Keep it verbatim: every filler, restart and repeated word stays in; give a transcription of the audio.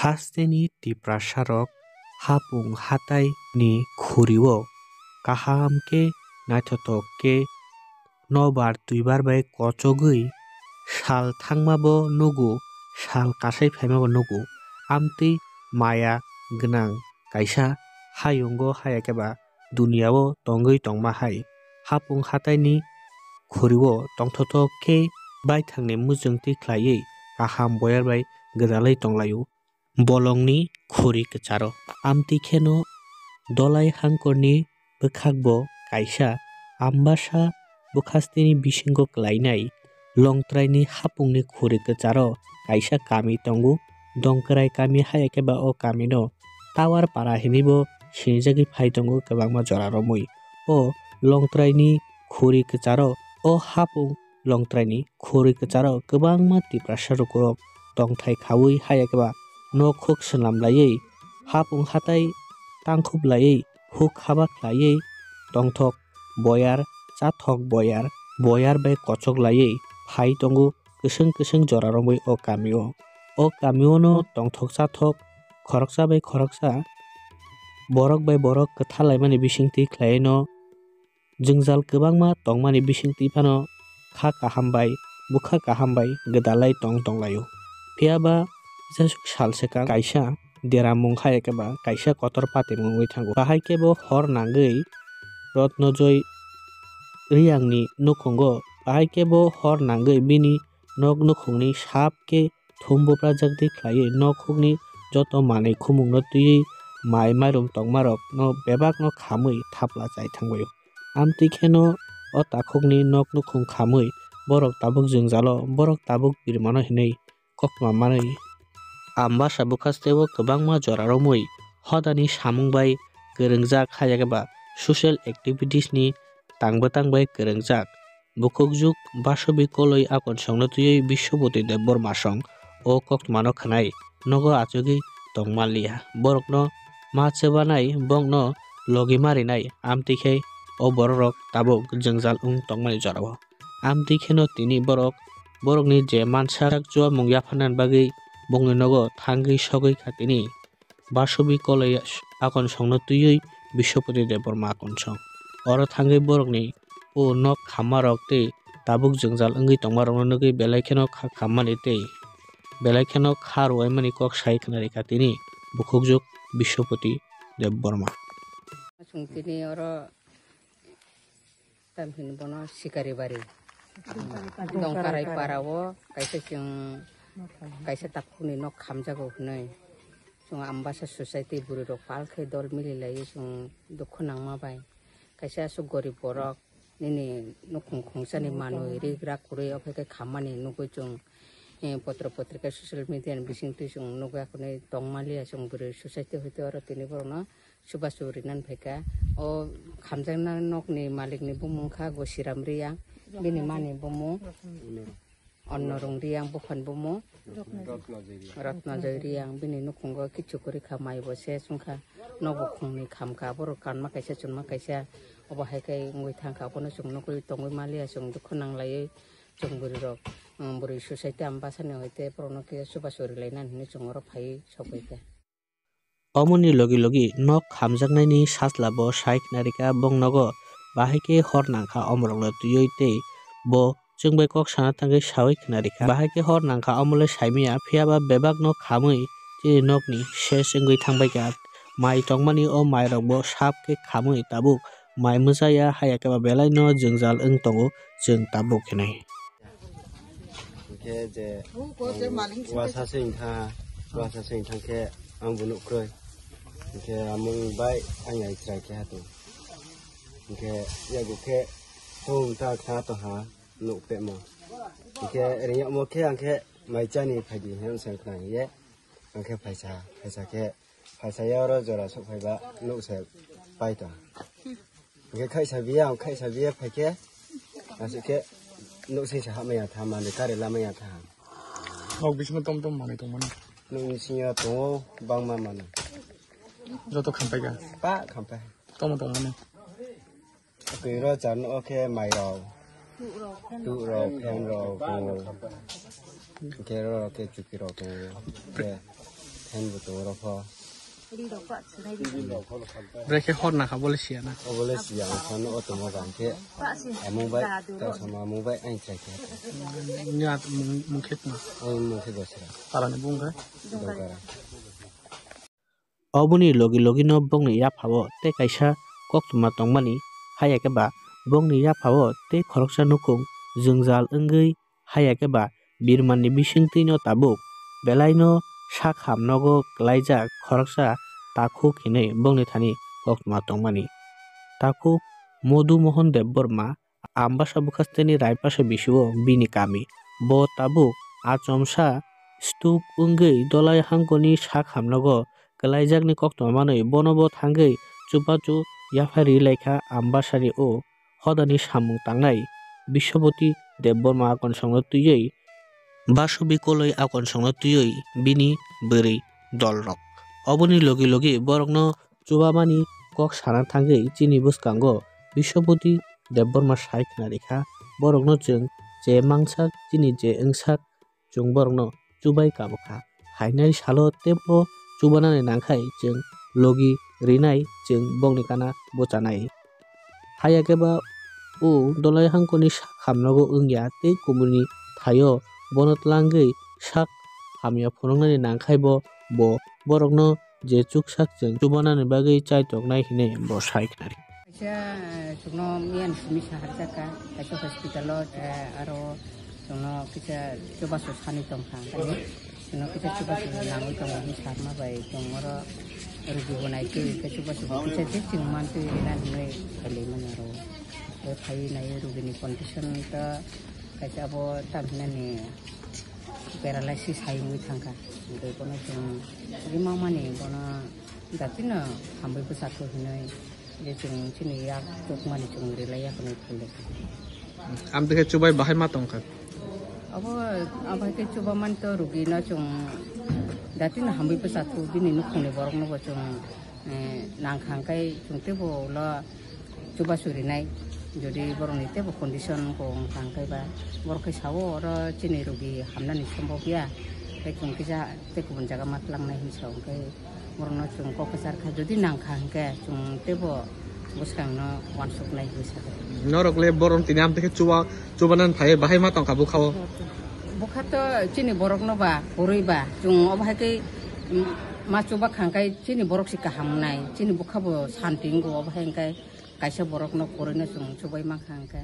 Hasteni Tiprasarok hapung hatai ni khurio kaham khe naithothok khe nobar twibar bai kochogwi sal thangmabo nugo, sal kasai phaimabo nugo. Amtwi maya gwnang kaisa hayungo haya khe ba duniao tongwi tongma hai. Hapung hataini khurio tongthothok khe baithangni muchungtwi khlaiwi kaham boyar bai gwdalwi tonglaio. Bolongni khuri kwcharo. Amtwi kheno Dolai Hangkorni bwkhakbo kaisa Ambasa bwkhasteni bisingo klainai Longtraini hapungni khuri kwcharo kaisa kami tongo. Dongkrai kami haya khe ba o kamino Tower Para hinwibo sinijagwi phai tongo kwbangma jora romwi. O Longtraini khuri kwcharo, o hapung Longtraini khuri kwcharo kwbangma Tiprasa lukurok tongthai khaui haya khe ba nok huk swnam laiwi, hapung hatai tangkhup laiwi, huk haba khlaiwi tongthok boyar, chathok boyar, boyar bai kochok laiwi phai tongo kwswng kwswng jora romwi o kamio. O kamiono tongthok chathok khoroksa bai khoroksa, borok bai borok kwtha laimani bisingtwi khlaino jwngjal kwbangma tongmani bisingtwi phano kha kaham bai bwkha kaham bai gwdalai tong tonglaio. Phiya ba kisa sal swkang kaisa deramung hai khe ba kaisa kotor patimung wngwi thango. Bahai khe bo hor nangwi Rotnojoy Riyangni nukhungo, bahai khe bo hor nangwi bini nok nukhungni sap khe thum buprajak di khlaiwi nok hukni joto manwi khumungno twiwi mai mairum tongmarokno bebakno khamwi thapla chai thangbaio. Amtwi kheno o takhukni nok nukhung khamwi borok tabuk jwngjalo, borok tabuk birimano hinwi koktwma manwi. Ambasa bwkhasteo kwbangma jora romwi hodani samung bai kwrwngjak, haya khe ba social activities ni tang bwtang bai kwrwngjak. Bukhukjuk Basobi Koloi Akonsongno twiwi Bisyopoti Debbarma song o koktwmano khwnai nogo achugwi tongmanliya. Borokno ma chwbanai, bongno logi marinai, amtwi khe o bororok tabuk jwngjal wng tongmani jorao. Amtwi kheno tini borok borokni je mansa chuamung yapharnani bagwi bongni nogo thangwi sogwi kha tini. Basobi Koloi Akonsongno twiwi Bisyopoti Debbarma Akonsong. Oro thangwi borokni o nok khammarok tei tabuk jwngjal wngwi tongmarokno nugwi belai kheno kha khammani tei belai kheno kha rwuaimani kok sai khna rikha tini bukhukjuk Bisyopoti Debbarma. Chwng tini oro Tamhini bono Sikari bari. Dongkarai para o kaisa chwng kaisa takhukni nok khamjago hwnwi. Chwng Ambasa society bwrwi rok pal khe dol mili laiwi chwng dukhu nangma bai. Kaisa aswk gorib borok nini nukhung khungsani manwi rik rak kwrwi ophai khe khammani nugwi chwng, eh, potro potrika social media ni bisingtwi chwng nugwi akhornwi tongmaliya chwng bwrwi society hoite oro tini borokno chubachu rinani phaikha. O khamjaknai nokni malikni bumung wngkha Gosiram Riyang, bini mani bumung Onnorung Riyang, buphani bumung Rotnojoy Riyang. Bini nukhungo kichu kwrwi kha, mai bo se chwngkha, nok bo khungni khamkha, borok kanma kaisa chunma kaisa, obo hai khe wngwi thangkha. Abono chwng nugwi tongwi maliya, chwng dukhu nanglaiwi chwng bwrwi rok, um, bwrwi society Ambasani hoite borokno khe chubachu rilainani hinwi chwng oro phaiwi sokphaikha. Omoni logi logi nok khamjaknaini sajla bo sai khna rikha, bong nogo bahai khe hor nangkha omorokno twiwi tei bo chwng bai kok sana thangwi saui khna rikha. Bahai khe hor nangkha omole saimaya, phiya ba bebak no khamwi chini nokni ses wngwi thangbaikha. Mai tongmani o mairok bo sap khe khamwi tabuk mai mwchaya, haya khe ba belai no jwngjal wng tongo chwng tabuk hinwi. Hingkhe je, uasa se wngkha, uasa se wngkha khe ang bo nukkroi. Hingkhe amung bai ang ya chwrai khe hatu. Hingkhe yago khe thung ta kha to ha nuk pemo. Hingkhe ringya mo khe ang khe mai chani phaidi hwn sang khna ye. Ang khe phaisa, phaisa khe Phaisa ya oro jora sok phaiba nuk se pai to. Hingke khaisa biya, ang khaisa biya phaikhe, aswk khe nuk sing sa hamya tha, mani kare lamaya tha. Nok bisingo tom tom manwi tongmani. Nuk bisingo tongo bangma manwi. Joto khampai kha. Pa khampai. Tomo tongmani. Twi ro charno o khe mai rok. Tuh rok, fan rok tongo. Hingke ro khe chuki rok tongo. Hingke Hen bo to oro pho. Brekhe hor na kha bole siya na. Obole siya ang phano o tomo bang khe. Amung bai, ta sama amung bai ang chai khe. Nya mung, mung khe tma. Ang mung khe dosra. Para ni bung khe. Dongkara. Oboni logi logi no bongni yaphao tei kaisa koktwma tongmani, haya khe ba bongni yaphao tei khoroksa nukhung jwngjal wngwi, haya khe ba birmanni bisingtwi no tabuk belai no sak ham nogo kwlaijak khoroksa takhuk hinwi bongni thani koktwma tongmani. Takhuk Modhu Mohan Debbarma Ambasa bwkhasteni Raipasa bisio bini kami. Bo tabuk achomsa stup wngwi Dolai Hangkoni sak hamnogo kwlaijakni koktwma manwi bono bo thangwi chubachu yaphai rwi laikha Ambasani o hodani samung tangnai Biswapati Debbarma akonsongno twiwi Basobi Koloi akonsongno twiwi bini bwrwi dolrok. Oboni logi logi borokno chubamani kok sana thangwi chini bwskango Biswapati Debbarma sai khna rikha, borokno chwng je mangsak chini je wngsak chwng borokno chubai kabukha. Hainai salo teibo chubanani nangkhai chwng logi rinai chwng bongni kana bwchanai. Haya khe ba o Dolai Hangkoni sak hamnogo wngya tei kubuni thaio bono tlangwi sak hamya phunuknani nangkhai bo, bo borokno je chuksak chwng chubanani bagwi chaitok nai hinwi bo sai khna rikha. Kaisa, eh, chwngno miyani simi saharjak kha, kaisa hospital-o, eh, aro chwngno kisa chubachu sanwi tongkha, chwngno kisa chubachu nangwi tongo hinwi sarma bai chwng oro rugi bo naitwi, khe chubachu bo kisa je chwng mantwi rina hinwi phailaimani aro. Tei phaiwi naiwi rugini condition to kaisa abo tamhinani paralysis hai wngwi thangkha. Tei bono chwng rima mani bono datino hambai bwsakho hinwi je chwng chini yak tukmani chwng rilai ya hwnwi phailai. Amtwkhe chubai bahai ma tongkha? Abo, abo hai khe chubamani to rugino chwng datino hambai bwsakho bini nukhungni borokno bo chwng, eh, nangkha hwnkhe chwng teibo ulo chubachu rinai, jodi borokni teibo condition bo wngkha hwnkhe ba borok khe sao oro chini rugi hamnani sombok ya, tei chwng kisa tei kubun jaga ma tlangnai hinwi sao, hwnkhe borokno chwng kok kwchar kha, jodi nangkha hwnkhe chwng teibo bwskangno uansuknai hinwi sakha. Norok le borok tini amtwkhe chuba, chubanani phai bahai ma tongkha bwkhao? Bwkha to chini borokno ba kwrwi ba chwng obo hai khe, mm, ma chuba kha hwnkhe chini borok se kaham wngnai, chini bwkha bo santi wngo, obo hai hwnkhe kaisa borokno kwrwino chwng chubai mankha hwnkhe.